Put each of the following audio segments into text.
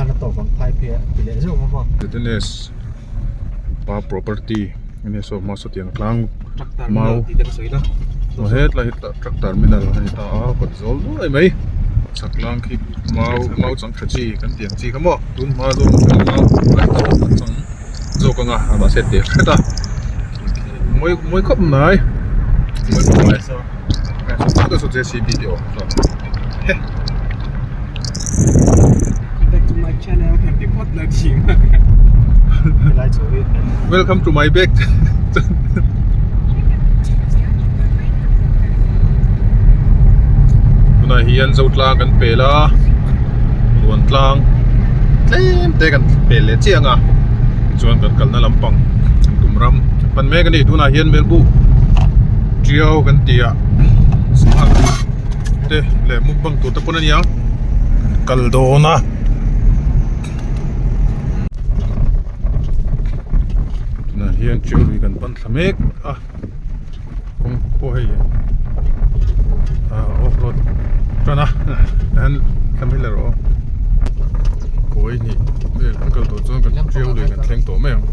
khan a tawp ang phai phei a ti leh zeuh ang maw. Fitness pa property ania saw hma sawtiang tlang mau aw hetlai hi truck terminal a ni ta a kawt zawl nuai mai chhak lang khi mau mau chang tha chi kan tih ang chi kha maw tun hma zawng mau an chang zawk anga mahse teh hret a mawi mawi khawp mai mawi khawp mai saw J C B te awm chuan he. Welcome to my bag tunah hian Zotlang kan pel a Ruantlang tlem te kan pel leh chiang a tichuan kan kalna lampang kan tum ram kan pan mek a ni tunah hian Melbu Tiau kan tih ah sangha te leh mukbang tur te pawn a ni ang kal dawn a. Tunah hian Tiau lui kan pan thla mek a kawng pawh hei ah off road tan a tihian thla mai la rawh aw kawi hnih vel kan kal tawh chuan kan Tiau lui kan thleng tawh mai ang.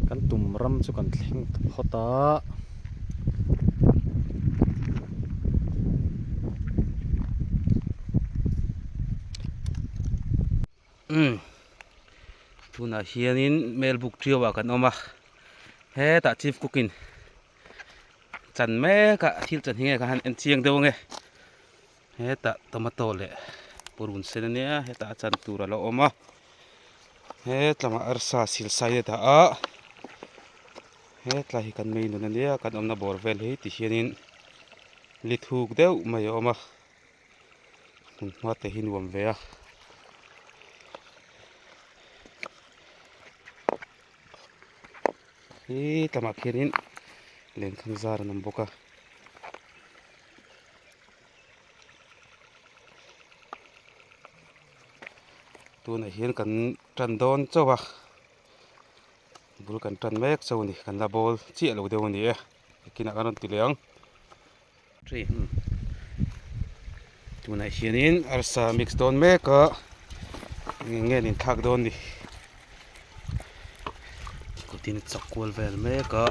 Kan tum ram chu kan thleng ta phawt a. Umm tunah hianin Melbuk Trio ah kan awm a hetah chief cook in chan mek a thil chan hi nge ka han en chiang deuh ange hetah tomato leh purun sen ania hetah a chan tur alo awm a hetlamah arsa silsai a dah a hetlai hi kan mei nun ania kan awmna bawr vel hi ti hianin li thuk deuh mai a awm a hmunhma te hi nuam ve a. He tlamah khianin lenkhang zar an awm bawk a. Tunah hian kan tan dawn chauh a bul kan tan mek chauh a ni kan la bawl chiah lo deuh a ni e kinah kan rawn ti leh ang. Tunah hianin arsa mix dawn mek a eng nge an inthlak dawn ni kutin a chak kual vel mek a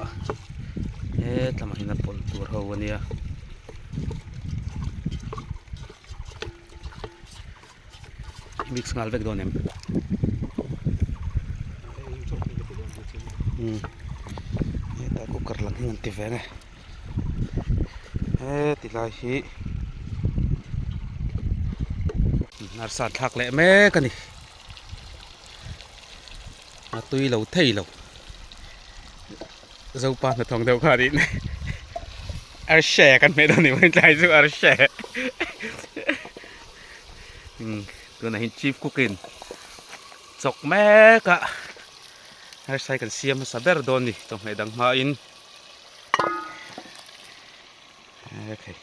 hetlamah hian a pawlh tur ho a nia mix nghal vek dawn em hetah cooker lang hi an ti ve ang e. He ti lai hi arsa thlak leh mek a ni a tui lo thei lo zopa hnathawng deuh kha niin arsa kan hmeh dawn ni mai tlai chu arsa tunah hian chief cook in chawk mek a arsa hi kan siam hmasa ber dawn a ni chawhmeh dang hmain. Okay.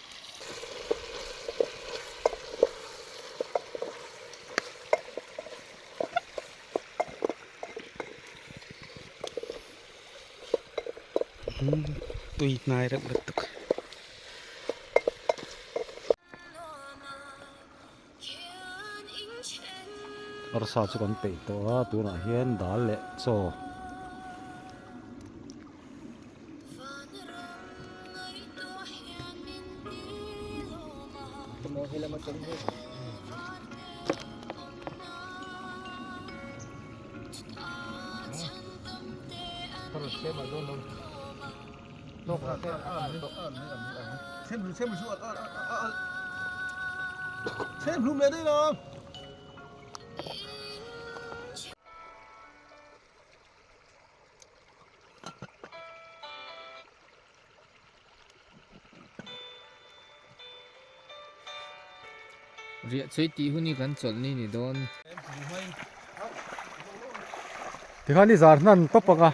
Tui hnai reuh lutuk. Arsa chu kan peih tawh a tunah hian dal leh chaw. Riah chhui tih hun hi kan chawlh ni ni dawn. Tikhan i zar hnan tawp ang a.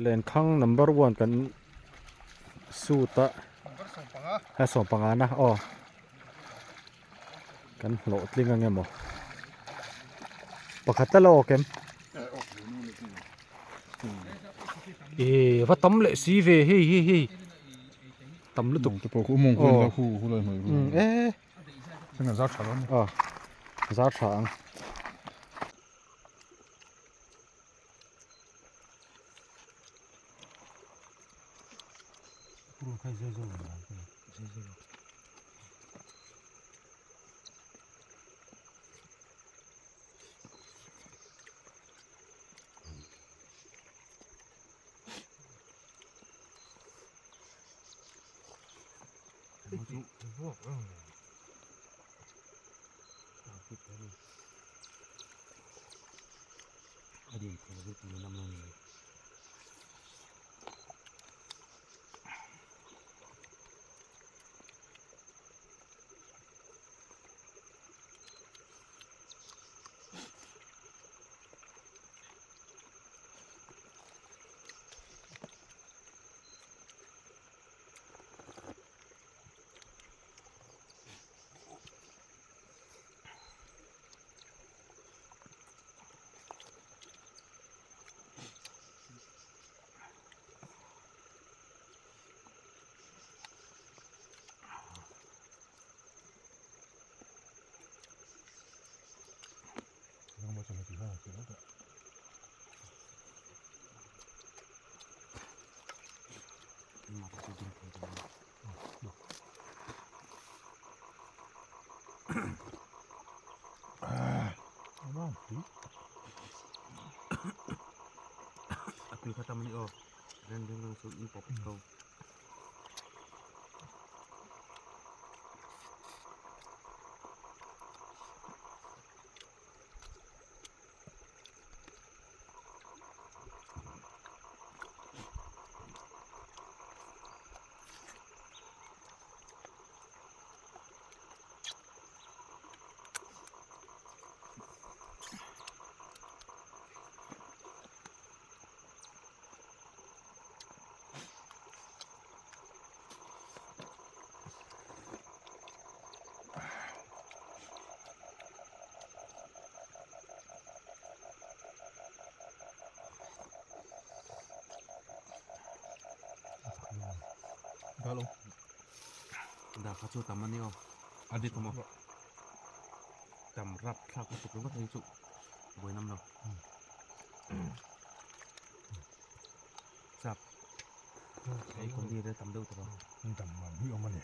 Lenkhang number one kan suit a a sawmpanga na aw kan hlawhtling ang emaw pakhat tal a awk em eh va tam leh si ve hei hei hei tam lutuk te pawh khu mawng khu la khu khu lai mai khu eh thing zar tha lo a zar tha ang A tui kha tam a ni aw ren reng reng chu in pawp tho. Dah kha chu tam a ni aw a dik awm aw tam rap thlak lutuk ringawt hei chu buai nam lo chak hei kawng hi tam deuh tawh a tam man hi awm a ni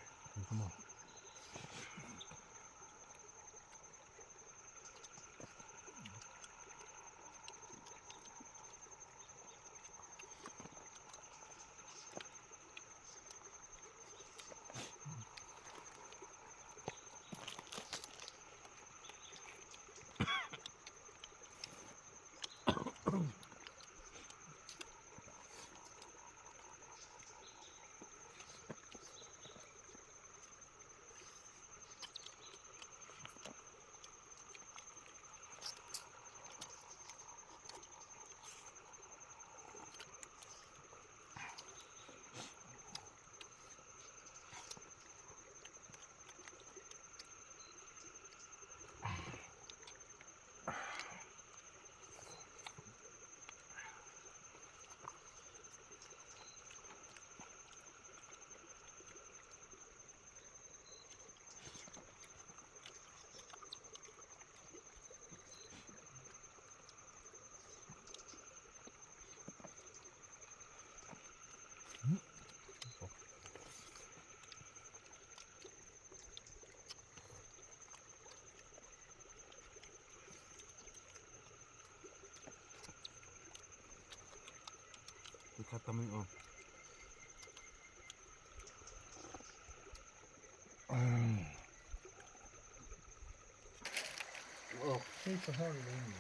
Kha tam in aw.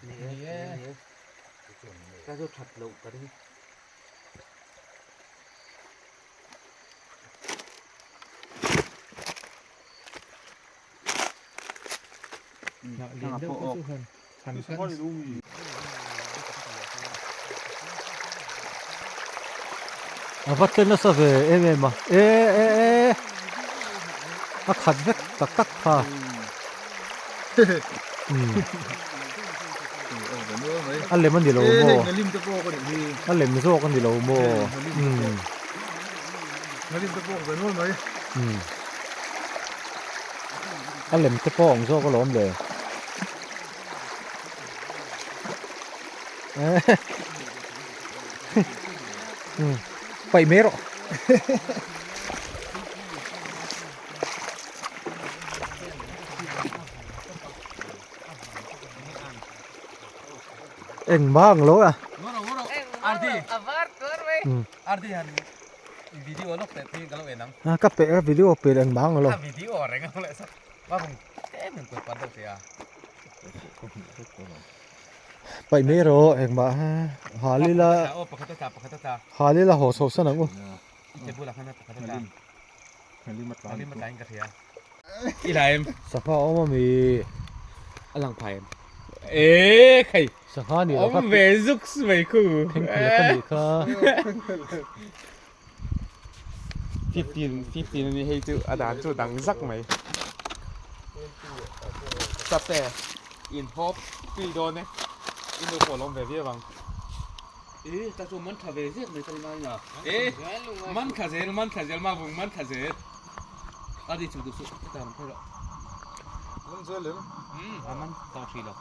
Ni e. Ka chu that loh ka ring. Hnah lian deuh kha chu han han kan A va tle nasa ve em em a e e e a khat vek tak tak kha a lem a ni lo maw a lem zawk a ni lo maw umm umm a lem te pawh a awm zawk alawm le umm paih mai rawh. Engmah ang lo a. Ka pe a video pe engmah ang lo. Paih mai rawh engmah halila halila haw chho san ang u. Sangha a awm ami? A lang phai em? E khai. Sangha ni lo kha. Awm ve zuk mai khu. Phengphel ka nih kha. 15 15 ani hei chu a dan chu dang zak mai. Sate in hawp tui dawn e. I nu pawh a lawm ve viau ang. E ta chu man tha ve zet mai ka rinai na. E man tha zel man tha zel ma vung man tha zel. A di chu duh suh ka tan phei rawh. Man zel em? Um a man tawh hrih lo.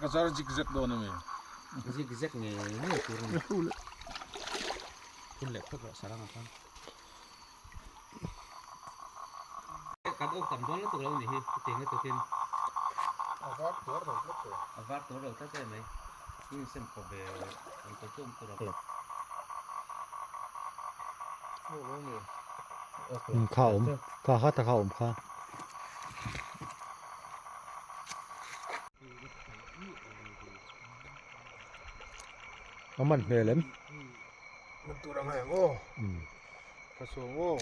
Ka zar zik zek dawn ami? Zik zek ngei ngei tur ani. Phun leh phawt rawh sarang ah khan. Kan awk tam dawn lutuk lo ni hi chutiang lutuk in. A var tuar lo tlat e. A var tuar lo tlat e mai. In sem khawp ve ang tawh chu awm tur ang. Kha awm kha kha ta kha awm kha. A man hmel em? Man tur ang heng aw. Ka sawm aw.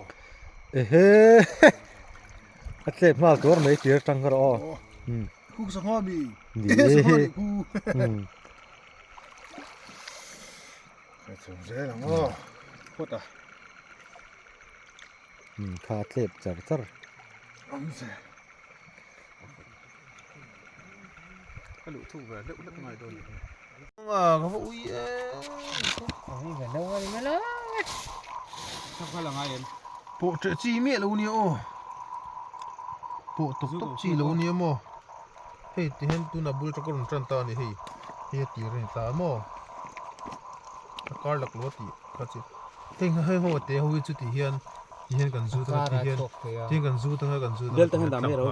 Ehe a tlep nghal tur mai tir tang kha rawh aw. Khu sangha mi. Ni. Sangha ni khu. Ka sawm zel ang aw. Phawt a. Kha a tlep char char. Ang che. Ka luh thuk ve deuh hlek ngai dawn ni. Ka va ui e. Ui ve lo ani mai lo. Thak la ngai em. Pawh ṭeh chi miah lo nia aw. Pawh tawk tawk chi lo nia maw. Hei ti hian tuna bul ṭa ka rawn ṭan ta a ni hei. Hei a tir a ni ta maw. A kar lak lo a tih kha chi. Hei hei ho te ho hi chu ti hian ti hian kan zut anga ti hian ti hian kan zut anga kan zut anga Bel te hian dah mai ro.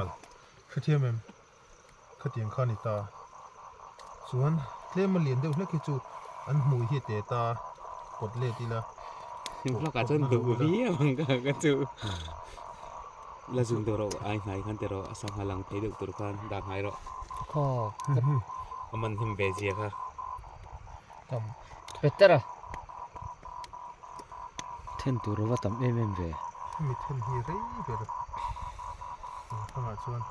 Hrethiam em? Khatiang kha a ni ta. Chuan tlem a lian deuh hlek hi chu an hmui hi a te ta pawt let ila. Hlawkah chuan duh viau ang ka ka chu. La zun deuh rawh ai hnai khan teh rawh a sangha lang thei deuh tur khan dah hnai rawh. A man him ve zia kha. Tam. Better a. Then tur a va tam em em ve. Hemi then hi rei ber. Engkangah chuan.